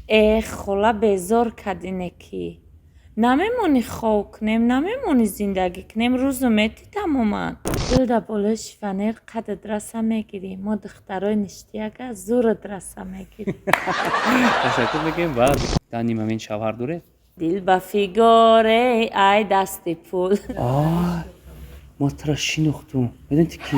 Э, хола, безор кардине, ки намемонӣ хов кунем, намемонӣ зиндагӣ кунем, рӯзу метӣ тамоман. Дил дар болои шифонер қадат раса мегирӣ, мо духтарои ништияга зурат раса мегирӣ. Ташаккур мегӯем. Ва дар нимамин шавҳар доред? Дил ба фигоре, ай дасти пул. Мо тура шинохтум, медонед ки?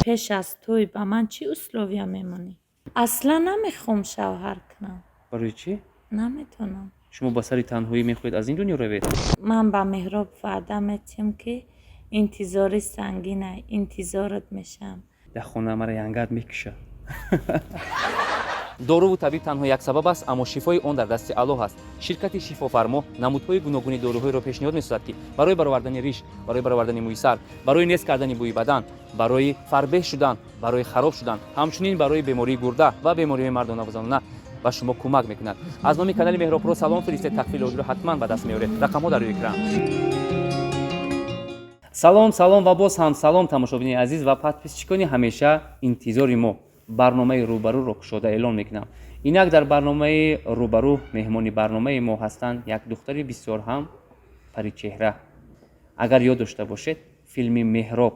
Пеш аз тӯй ба ман чӣ условия мемонӣ? Аслан намехоҳам шавҳар кунам. Барои чӣ? Наметонам. Шумо ба сари танҳоӣ мехоҳед аз ин дунё равед? Ман ба Меҳроб ваъда метиҳам, ки интизорӣ сангина, интизорат мешавам. Дар хона мара янгат мекушад. Доруву табиб танҳо як сабаб аст, аммо шифои он дар дасти Аллоҳ аст. Ширкати Шифофармо намудҳои гуногуни доруҳоеро пешниҳод месозад, ки барои баровардани риш, барои баровардани мӯи сар, барои нест кардани бӯи бадан, барои фарбеҳ шудан, барои хароб шудан, ҳамчунин барои бемории гурда ва бемориҳои мардонаву занона ба шумо кӯмак мекунад. Аз номи канали Меҳробпро салом фиристед, тахфили олиро ҳатман ба даст меоред. Рақамҳо дар рӯи экран. Салом, салом ва боз ҳам салом, тамошобини азиз ва подписчикони ҳамеша интизори мо. Барномаи Рӯбарӯро кушода эълон мекунам. Инак дар барномаи Рӯбарӯ меҳмони барномаи мо ҳастанд як духтари бисёр ҳам паричеҳра. Агар ёд дошта бошед, филми Меҳроб,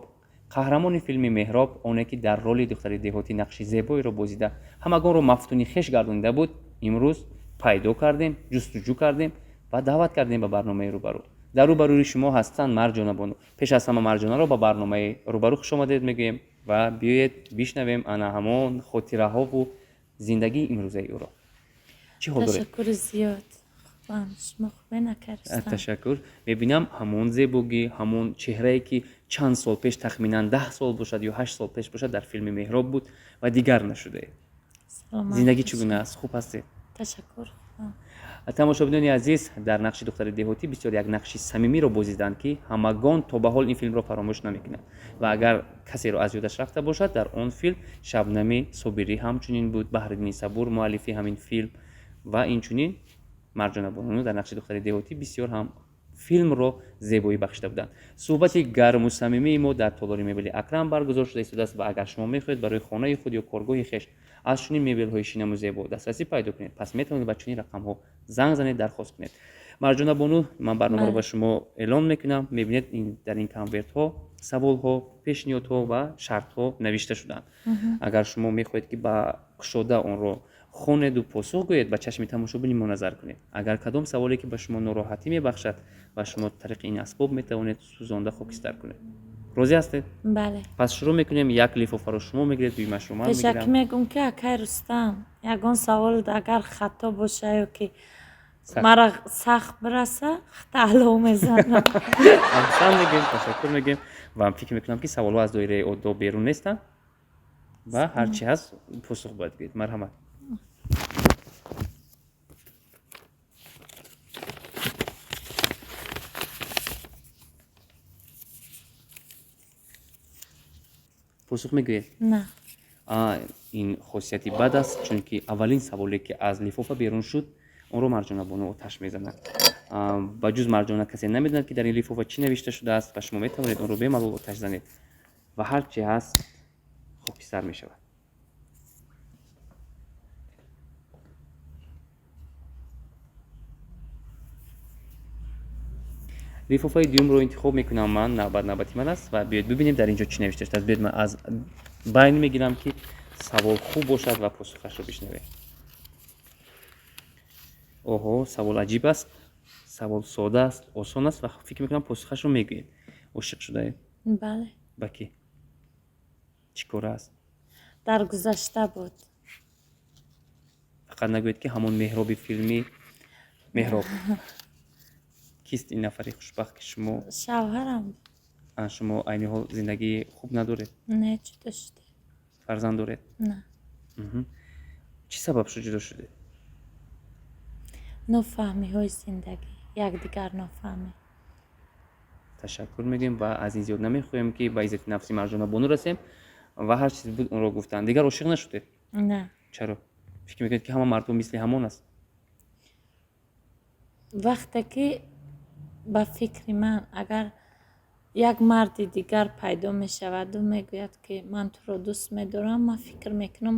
қаҳрамони филми Меҳроб, оне ки дар роли духтари деҳотӣ нақши зебоеро бозида, ҳамагонро мафтуни хеш гардонида буд, имрӯз пайдо кардем, ҷустуҷӯ кардем ва даъват кардем ба барномаи Рӯбарӯ. Дар рӯбарӯи шумо ҳастанд Марҷонабону. Пеш аз ҳама Марҷонаро ба барномаи Рӯбарӯ хушомадед мегӯем ва биёед бишнавем ана ҳамон хотираҳову зиндагии имрӯзаи ӯро. Чӣ ҳол доред? Ташаккури зиёд, хубам. Шумо хубе, накарстам? Ташаккур. Мебинам, ҳамон зебогӣ, ҳамон чеҳрае, ки чанд сол пеш, тахминан 10 сол бошад ё 8 сол пеш бошад, дар филми Меҳроб буд ва дигар нашудаед. Зиндагӣ чӣ гуна аст? Хуб ҳастед? Ташаккур, хубам. Тамошобинони азиз, дар нақши духтари деҳотӣ бисёр як нақши самимиро бозиданд, ки ҳамагон то ба ҳол ин филмро фаромӯш намекунанд. Ва агар касеро аз ёдаш рафта бошад, дар он филм Шабнами Собирӣ ҳамчунин буд, Баҳриддини Сабур муаллифи ҳамин филм ва инчунин Марҷона Бону дар нақши духтари деҳотӣ бисёр ҳам филмро зебоӣ бахшида буданд. Суҳбати гарму самимии мо дар толори мебели Акрам баргузор шуда истодааст. Ва агар шумо мехоҳед барои хонаи худ ё коргоҳи хеш аз чунин мебелҳои шинаму зебо дастрасӣ пайдо кунед, пас метавонед ба чунин рақамҳо занг занед, дархост кунед. Марҷона бону, ман барномаро ба шумо эълон мекунам. Мебинед, дар ин конвертҳо саволҳо, пешниҳодҳо ва шартҳо навишта шудаанд. Агар шумо мехоҳед, ки ба кушода онро хонеду посух гӯед, ба чашми тамошобини мо назар кунед. Агар кадом саволе, ки ба шумо нороҳатӣ мебахшад, ва шумо тариқи ин асбоб метавонед сӯзонда хокистар кунед. Розӣ ҳастед? Бале. Пас шурӯъ мекунем. Як лифофаро шумо мегиред, дуюмашро ман Пешакӣ мегирам. мегӯм, ки акай Рустам, ягон савол агар хато боша ё ки мара сахт бираса, хата алов мезанам. Аҳсан мегӯем, ташаккур мегӯем ва фикр мекунам, ки саволҳо аз доираи одоб берун нестанд ва ҳар чи ҳаст, посух бояд гӯед. Марҳамат. Посух мегӯед? На. Ин хосияти бад аст, чунки аввалин саволе, ки аз лифофа берун шуд, онро Марҷонабону оташ мезанад. Ба ҷуз Марҷона касе намедонад, ки дар ин лифофа чӣ навишта шудааст, ва шумо метавонед онро бемалол оташ занед ва ҳар чи ҳаст, хокистар мешавад. Лифофаи дуюмро интихоб мекунам ман. Навбат навбати ман аст ва биёед бибинем, дар ин ҷо чӣ навишта шудааст. Биёед, ман аз байн мегирам, ки савол хуб бошад ва посухашро бишнавем. Оҳо, савол аҷиб аст, савол сода аст, осон аст ва фикр мекунам, посухашро мегӯед. Ошиқ шудаед? Бале. Ба кӣ, чӣ кора аст? Дар гузашта буд. Фақат нагӯед, ки ҳамон Меҳроби филми Меҳроб. Кист ин нафари хушбахт, ки шумо? Шавҳарам. Шумо айни ҳол зиндагии хуб надоред? Не, ҷудо шуда. Фарзанд доред? На. Чӣ сабаб шуд ҷудо шудед? Нофаҳмиҳои зиндагӣ, якдигар нофаҳмӣ. Ташаккур мегӯем ва аз ин зиёд намехоҳем, ки ба иззати нафси Марҷона бону расем ва ҳар чиз буд, онро гуфтанд. Дигар ошиқ нашудед? На. Чаро? Фикр мекунед, ки ҳама мардум мисли ҳамон аст? Вақте ки ба фикри ман агар як марди дигар пайдо мешаваду мегӯяд, ки ман туро дӯст медорам, ман фикр мекунам,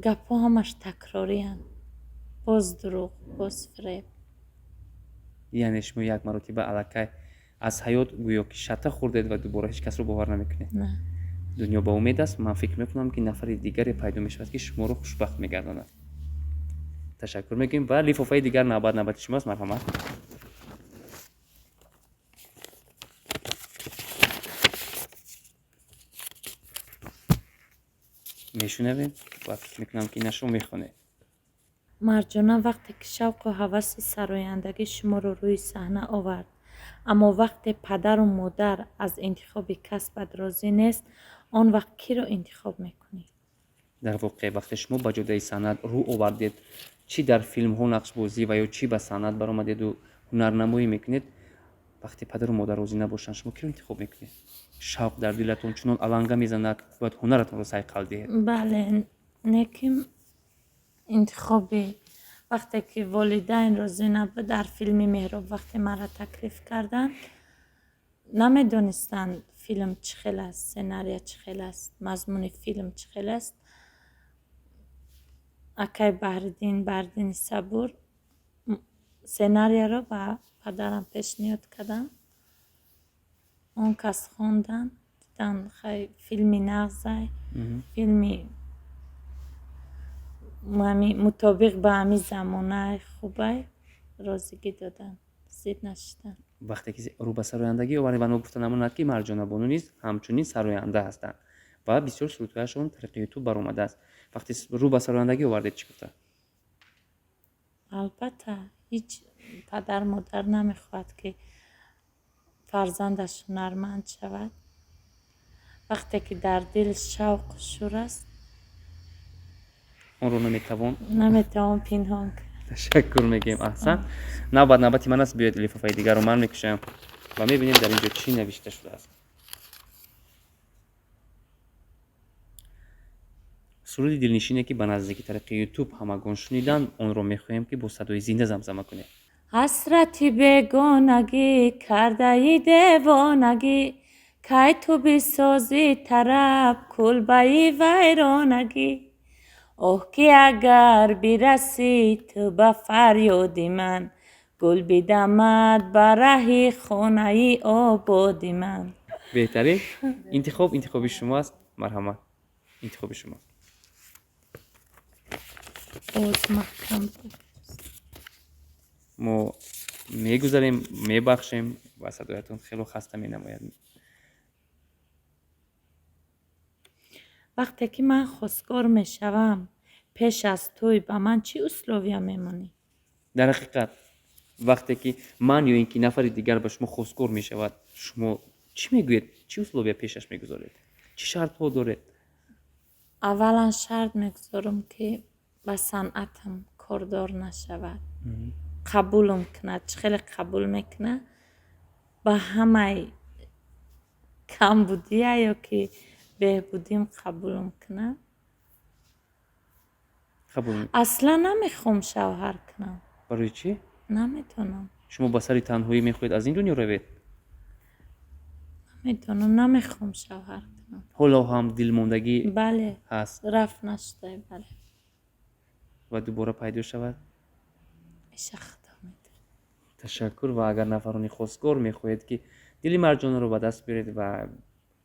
гапҳо ҳамаш такрориянд. Боз дурӯғ, боз фиреб. Яъне шумо як маротиба аллакай аз ҳаёт гӯё ки шата хӯрдед ва дубора ҳеҷ касро бовар намекунед. На. Дунё ба умед аст. Ман фикр мекунам, ки нафари дигаре пайдо мешавад, ки шуморо хушбахт мегардонад. Ташаккур мекунем ва лифофаи дигар навбат навбати шумост. Марҳамат. Мешунавем ва фикр мекунам, ки ина шумо мехонед. Марҷона, вақте ки шавқу ҳаваси сарояндагӣ шуморо рӯи саҳна овард, аммо вақте падару модар аз интихоби касбат розӣ нест, он вақт киро интихоб мекунӣ? Дар воқеъ, вақте шумо ба ҷодаи санъат рӯ овардед, чӣ дар филмҳо нақшбозӣ ва ё чӣ ба санъат баромадеду ҳунарнамоӣ мекунед, вақте падару модар розӣ набошанд, шумо киро интихоб мекунед? Шавқ дар дилатон чунон аланга мезанад, бояд ҳунаратонро сайқал диҳед. Бале, лекин интихоби вақте ки волидайн розӣ набуд, дар филми Меҳроб вақте маро таклиф карданд, намедонистанд филм чӣ хел аст, сценария чӣ хел аст, мазмуни филм чӣ хел аст. Акай Баҳриддин, Баҳриддини Сабур, сценарияро ба падарам пешниҳод карданд. Он кас хонданд, диданд, хай, филми нағзай, филми мутобиқ ба ҳамин замонаи хубай, розигӣ доданд, зид нашуданд. Вақте ки рӯ ба сарояндагӣ овардем, ва ногуфта намонад, ки Марҷонабону низ ҳамчунин сароянда ҳастанд ва бисёр сурудҳояшон тариқи Ютуб баромадааст. Вақте рӯ ба сарояндагӣ овардед, чӣ гуфтанд? Албатта, ҳеҷ падар модар намехоҳад, ки фарзандаш ҳунарманд шавад. Вақте ки дар дил шавқу шӯр аст, онро наметавон наметавон пинҳон кард. Ташаккур мегӯем, аҳсан. Навбат навбати ман аст. Биёед, лифофаи дигарро ман мекушам ва мебинем, дар ин ҷо чӣ навишта шудааст. Суруди дилнишине, ки ба наздики тариқи Ютуб ҳамагон шуниданд, онро мехоҳем, ки бо садои зинда замзама кунед. Ҳасрати бегонагӣ кардаи девонагӣ, кай ту бисозӣ тараб кулбаи вайронагӣ. Оҳ, ки агар бирасӣ ту ба фарёди ман, гул бидамад ба раҳи хонаи ободи ман. Беҳтарин интихоб интихоби шумо аст. Марҳамат, интихоби шумост. Боз маҳкам. Мо мегузарем, мебахшем ва садоятон хело хаста менамояд. Вақте ки ман хостгор мешавам, пеш аз тӯй ба ман чӣ условия мемонӣ? Дар ҳақиқат, вақте ки ман ё ин ки нафари дигар ба шумо хостгор мешавад, шумо чӣ мегӯед, чӣ условия пешаш мегузоред, чӣ шартҳо доред? Аввалан, шарт мегузорам, ки ба санъатам кордор нашавад, қабулам кунад, чӣ хеле қабул мекунад, ба ҳамаи камбудия ё ки беҳбудим қабулам кунад. Қабул. Аслан намехоҳам шавҳар кунам. Барои чӣ? Намедонам. Шумо ба сари танҳоӣ мехоҳед аз ин дунё равед? Намедонам, намехоҳам шавҳар кунам. Ҳоло ҳам дилмондагӣ Бале. ҳаст? Рафт нашуда, бале. Ва дубора пайдо шавад? Иша худо медонад. Ташаккур. Ва агар нафарони хостгор мехоҳед, ки дили Марҷонаро ба даст биёред ва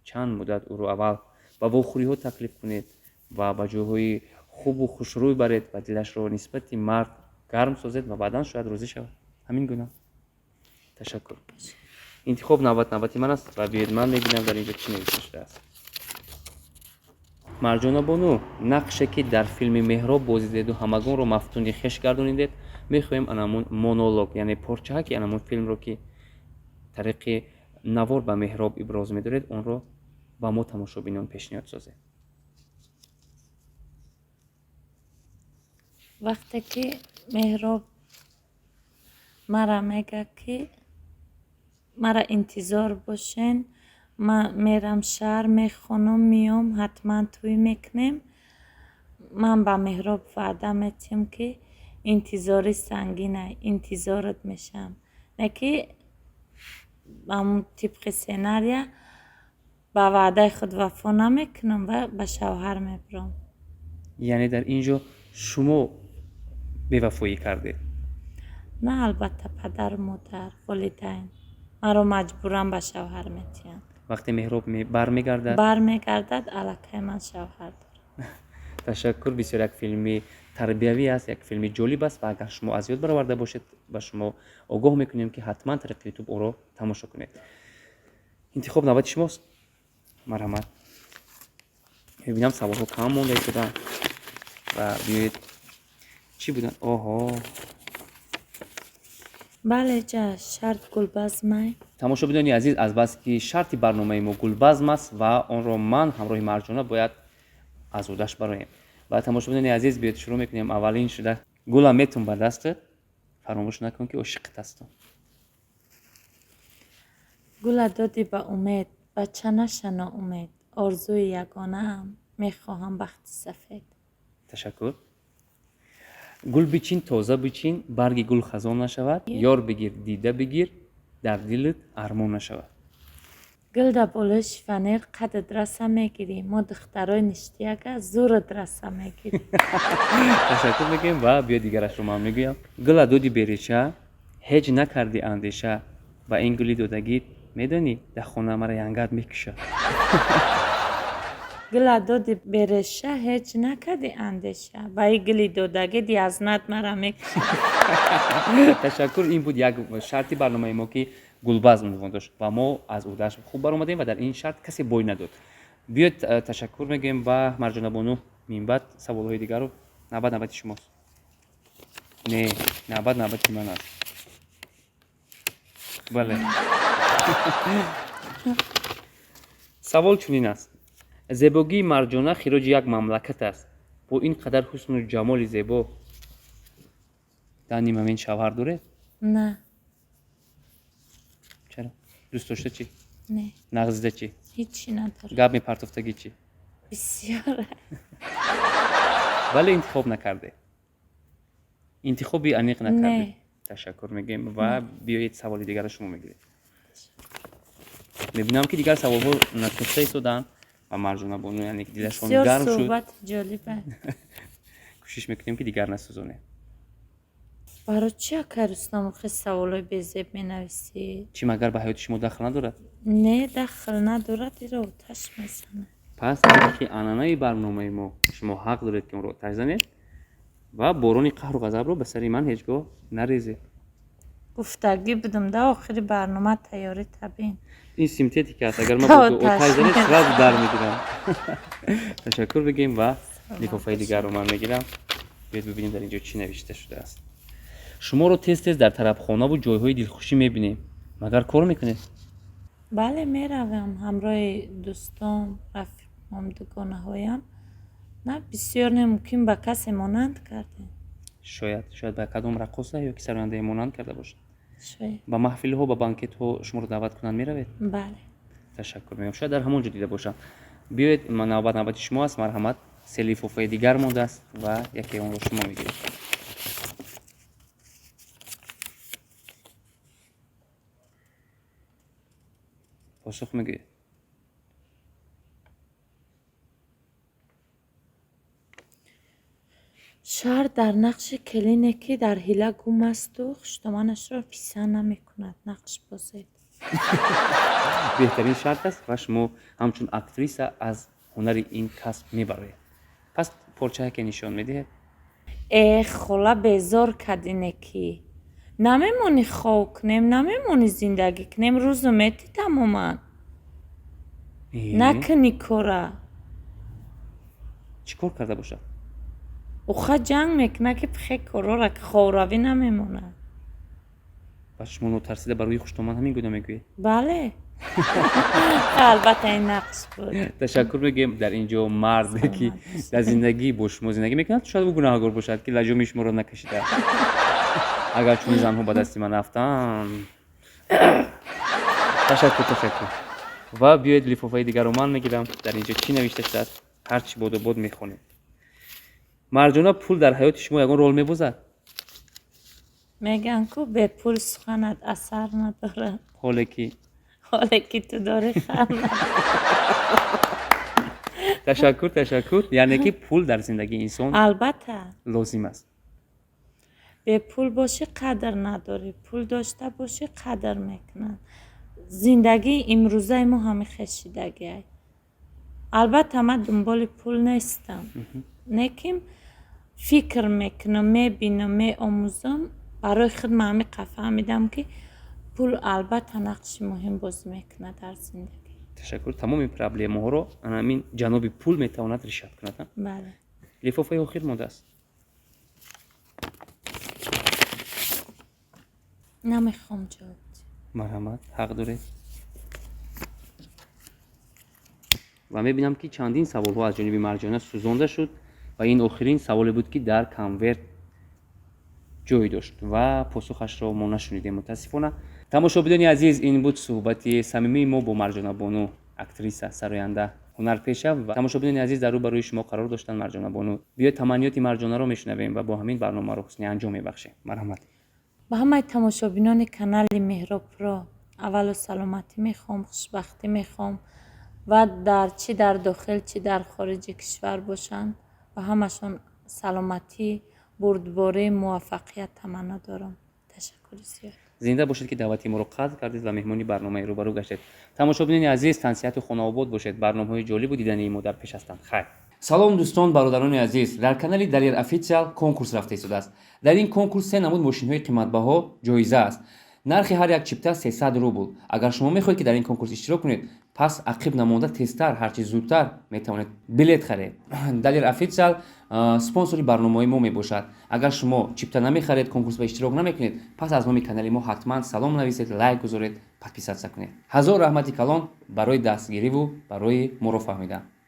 чанд муддат ӯро аввал ба вохӯриҳо таклиф кунед ва ба ҷойҳои хубу хушрӯй баред ва дилашро нисбати мард гарм созед ва баъдан шояд розӣ шавад. Ҳамин гуна. Ташаккур. Интихоб навбат навбати ман аст ва биёед, ман мебинам, дар ин ҷо чӣ навишта шудааст. Марҷонабону, нақше ки дар филми Меҳроб бозидеду ҳамагонро мафтуни хеш гардонидед, мехоҳем анамун монолог, яъне порчаҳаки анамун филмро, ки тариқи навор ба Меҳроб иброз медоред, онро ба мо тамошобинон пешниҳод созед. Вақте ки Меҳроб мара мегӯяд, ки мара интизор бошен, ман мерам шаҳр, мехонам, меом, ҳатман тӯй мекунем, ман ба Меҳроб ваъда метиҳам, ки интизорӣ сангина, интизорат мешавам, не ки тибқи сценария ба ваъдаи худ вафо намекунам ва ба шавҳар мебурам. Яъне дар ин ҷо шумо Бевафоӣ кардед? На, албатта, падару модар, волидайн маро маҷбуран ба шавҳар метиҳанд. Вақте Меҳроб бармегардад? Бармегардад, аллакай ман шавҳар дорам. Ташаккур. Бисёр як филми тарбиявӣ аст, як филми ҷолиб аст ва агар шумо аз ёд бароварда бошед, ба шумо огоҳ мекунем, ки ҳатман тариқи ютуб ӯро тамошо кунед. Интихоб навбати шумост, марҳамат. Мебинам, саволҳо кам монда истодаанд ва биёед, чӣ буданд? Оҳо. Бале, ҷа шарт гулбазмай. Тамошобинони азиз, азбаски шарти барномаи мо гулбазм аст ва онро ман ҳамроҳи Марҷона бояд аз ӯдаш бароем. Ва, тамошобинони азиз, биёед, шурӯъ мекунем. Аввалин шуда гулам метун ба дастат, фаромӯш накун, ки ошиқат ҳастам. Гула додӣ ба умед, бача наша ноумед, орзуи ягонаам, мехоҳам бахти сафед. Ташаккур. Гул бичин, тоза бичин, барги гул хазон нашавад, ёр бигир, дида бигир, дар дилат армон нашавад. Гул да болои шифонер қадат раса мегирӣ, мо духтарои ништияга зурат раса мегирӣ. Ташаккур мегӯем ва биё, дигарашро ман мегӯям. Гула доди береша, ҳеҷ накарди андеша, ба ин гули додагит, медонӣ, дар хона мара янгат мекушад. Гула доди береша, ҳеҷ накарди андеша, ба ин гули додагит язнат мара мекушад. Ташаккур. Ин буд як шарти барномаи мо, ки гулбазм унвон дошт ва мо аз ӯҳдааш хуб баромадем ва дар ин шарт касе бой надод. Биёед, ташаккур мегӯем ба Марҷонабону. Минбаъд саволҳои дигарро навбат навбати шумост. Не, навбат навбати ман аст. Бале, савол чунин аст: зебогии Марҷона хироҷи як мамлакат аст. Бо ин қадар ҳусну ҷамоли зебо дар нимамин шавҳар доред? На. Чаро? Дӯст дошта чӣ? Не. Нағзида чӣ? Ҳичи надорам. Гап мепартофтагӣ чӣ? Бисёр. Вале интихоб накарде, интихоби аниқ накарде. Не. Ташаккур мегӯем ва биёед, саволи дигарро шумо мегиред. Мебинам, ки дигар саволҳо насӯхта истодаанд ва Марҷонабону, яъне ки дилашон Бисёр гарм шуд. суҳбати ҷолиба. Кӯшиш мекунем, ки дигар насӯзонем. Барои чи, акай Рустам, хел саволҳои безеб менависӣ? Чӣ, магар ба ҳаёти шумо дахл надорад? Не, дахл надорад, иро оташ мезанад. Пас тибқи анъанаи барномаи мо шумо ҳақ доред, ки онро оташ занед ва борони қаҳру ғазабро ба сари ман ҳеҷ гоҳ нарезед. Гуфтагӣ будам, да охири барнома тайёрӣ табин. Ин синтетика аст, агар ман Та оташ оташ занед, мезанад. сразу дар мегирам. Ташаккур бигем ва лифофаи дигарро ман мегирам. Биёед, бибинем, дар ин ҷо чӣ навишта шудааст. Шуморо тез тез дар тарабхонаву ҷойҳои дилхушӣ мебинем, магар кор мекунед? Бале, меравам ҳамроҳи дӯстон, рафиқом, дугонаҳоям. На, бисёр не, мумкин ба касе монанд кардем. Шояд, шояд ба кадом раққоса ё ки сарояндае монанд карда бошад. Шояд. Ба маҳфилҳо, ба банкетҳо шуморо даъват кунанд, меравед? Бале. Ташаккур мегӯям, шояд дар ҳамон ҷо дида бошам. Биёед, навбат навбати шумо аст, марҳамат. Се лифофаи дигар мондааст ва яке онро шумо мегиред. Посух мегӯед? Шарт дар нақши келине, ки дар ҳила гум асту хуштоманашро писанд намекунад, нақш бозед. Беҳтарин шарт аст ва шумо ҳамчун актриса аз ҳунари ин касб мебароед. Пас порчаҳаке нишон медиҳед? Э, хола, безор кардине, ки намемонӣ хов кунем, намемонӣ зиндагӣ кунем, рӯзу метӣ тамоман. Накунӣ кора. Чӣ кор карда бошад? Уха ҷанг мекунад, ки пихе корора, ки ховравӣ намемонад. Пас шумо нотарсида ба рӯи хуштоман ҳамин гуна мегӯед? Бале, албатта, ин нақш буд. Ташаккур мегӯем. Дар ин ҷо марде, ки дар зиндагӣ бо шумо зиндагӣ мекунад, шояд ӯ гунаҳгор бошад, ки лаҷоми шуморо накашидааст. Агар чунин занҳо ба дасти ман афтанд. Ташаккур, ташаккур. Ва биёед, лифофаи дигарро ман мегирам. Дар ин ҷо чӣ навишта шудааст? Ҳарчи боду бод мехонем. Марҷона, пул дар ҳаёти шумо ягон рол мебозад? Мегӯянд ку, бепул суханат асар надорад. Ҳоле ки Ҳоле ки ту дорӣ, хар надорад. Ташаккур, ташаккур. Яъне ки пул дар зиндагии инсон Албатта. лозим аст. Бепул бошӣ, қадр надорӣ, пул дошта бошӣ, қадр мекунанд. Зиндагии имрӯзаи мо ҳамин хешидагиай. Албатта, ман дунболи пул нестам, лекин фикр мекунам, мебинам, меомӯзам. Барои худ ман ҳамин қа фаҳмидам, ки пул албатта нақши муҳим бозӣ мекунад дар зиндагӣ. Ташаккур. Тамоми проблемаҳоро ҳамин ҷаноби пул метавонад решать кунад. Бале. Лифофаи охир мондааст. Намехоҳам ҷавоб диҳам. Марҳамат, ҳақ доред. Ва мебинам, ки чандин саволҳо аз ҷониби Марҷона сӯзонда шуд ва ин охирин саволе буд, ки дар конверт ҷой дошт ва посухашро мо нашунидем, мутаассифона. Тамошобинони азиз, ин буд суҳбати самимии мо бо Марҷонабону, актриса, сароянда, ҳунарпеша. Ва тамошобинони азиз, дар рӯ барои шумо қарор доштанд Марҷонабону. Биёед, таманниёти Марҷонаро мешунавем ва бо ҳамин барномаро ҳусни анҷом мебахшем. Марҳамат. Ба ҳамаи тамошобинони канали Меҳробро аввалу саломатӣ мехоҳам, хушбахтӣ мехоҳам ва дар чӣ дар дохил, чӣ дар хориҷи кишвар бошанд, ба ҳамашон саломатӣ, бурдборӣ, муваффақият таманно дорам. Ташаккури зиёд. Зинда бошед, ки даъвати моро қадр кардед ва меҳмони барномаи рӯбарӯ гаштед. Тамошобинони азиз, тансиҳату хонаобод бошед. Барномаҳои ҷолибу дидании мо дар пеш ҳастанд. Хайр. Салом, дӯстон, бародарони азиз! Дар канали Далер Официал конкурс рафта истодааст. Дар ин конкурс се намуд мошинҳои қиматбаҳо ҷоиза аст. Нархи ҳар як чипта 300 рубл. Агар шумо мехоҳед, ки дар ин конкурс иштирок кунед, пас ақиб намонда, тезтар, ҳарчи зудтар метавонед билет харед. Далер Официал спонсори барномаҳои мо мебошад. Агар шумо чипта намехаред, конкурс ба иштирок намекунед, пас аз номи канали мо ҳатман салом нависед, лайк гузоред, подписаться кунед. Ҳазор раҳмати калон барои дастгириву барои моро фаҳмидан.